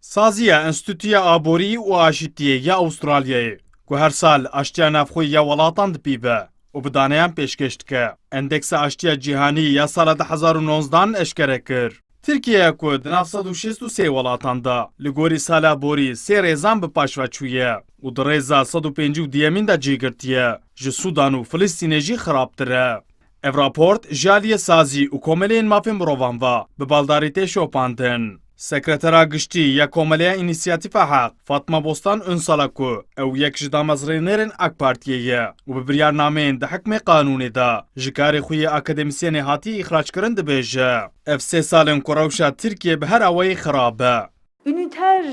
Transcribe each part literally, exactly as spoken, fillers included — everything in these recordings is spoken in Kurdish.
Saziya Enstîtuya Aborî û Aşîtiyê ya Awistralyayê, ku her sal aştiya navxwe ya welatan dipîve û bi daneyan pêşkêş dike, Endeksa Aştiya Cîhanî ya sala du hezar û nozdan eşkere kir. Tirkiyeya ku di nav sed û şêst û sê welatan de li gorî sala borî sê rêzan bi paş ve çûye û di rêza sed û pêncî û duyemîn de cî girtiye, ji Sûdan û Filistînê jî xirabtir e. Ev raport ji aliyê sazî û komeleyên mafên mirovan ve bi baldarîtê şopandin. Sekretera Giştî ya Komeleya Înîsiyatîfa Heq, Fatma Bostan Unsala ku ew yek ji damezrênerên AK Partiyê ye û bi biryarnameyên di hikmê qanûnê de ji karê xwe yê akademîsyenê hatî îxrackirin dibêje, ev sê sal in ku rewşa Tirkiyê bi her awayî xirab e. Üniter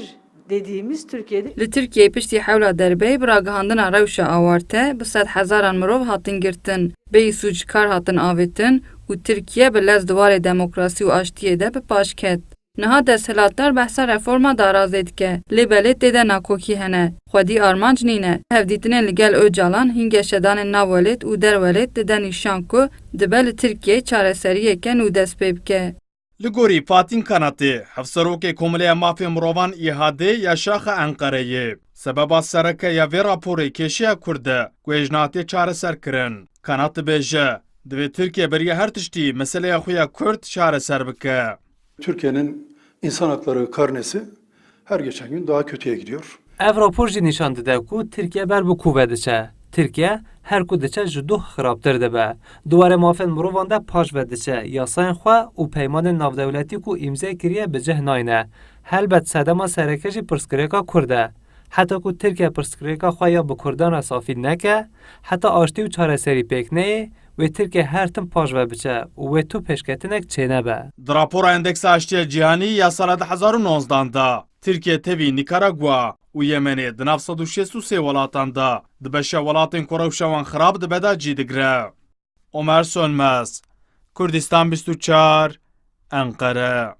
dediğimiz Türkiye'de Li Tirkiyeyê piştî hewla derbeyê bi ragihandina rewşa awarte bi sed hezaran mirov hatin girtin, bêyî sûc kar hatin avêtin û Tirkiye bi lez di warê demokrasî û aştiyê de bi paş ket. Niha desthilatdar behsa reforma darazê dike, lê belê tê de nakokî hene. Xwedî armanc nîne. Hevdîtinên li gel Ocalan hîn geşedanên nav welêt û derwelêt dide nîşan ku dibe li Tirkiyeyê çareseriyeke nû dest pê bike. Li gorî Fatîn Kanatê, hevserokê Komeleya Mafê Mirovan ÎHD ya Şaxa Enqereyê, sebeba sereke ya vê raporê kêşeya Kurd e ku ê ji niha tê çareserkirin. Kanat dibêje, divê Tirkiye beriya her tiştî meseleya xwe ya Kurd çareser bike. Türkiye'nin insan hakları karnesi her geçen gün daha kötüye gidiyor. Ev rapor jî nîşan dide ku Tirkiye ber bi ku ve diçe. Tirkiye her ku diçe ji doh xirabtir dibe. Di warê mafên mirovan de paş ve diçe, yasayên xwe û peymanên navdewletî ku îmze kiriye bi cih nayne. Helbet sedema sereke jî pirsgirêka Kurd e. Heta ku Tirkiye pirsgirêka xwe ya bi Kurdan re safî neke, heta aştî û çareserî pêk neyê, wê Tirkiye her tim paş ve biçe û wê tu pêşketinek çênebe. Di rapora Endeksa Aştiya Cîhanî ya sala du hezar û nozdan de, Tirkiye tevî Nikaragua û Yemenê di nav sed û şêst û sê welatan de di beşa welatên ku rewşa wan xirab dibe de cî digire. Omer Sönmez, Kurdistan bîst û çar, Enqere.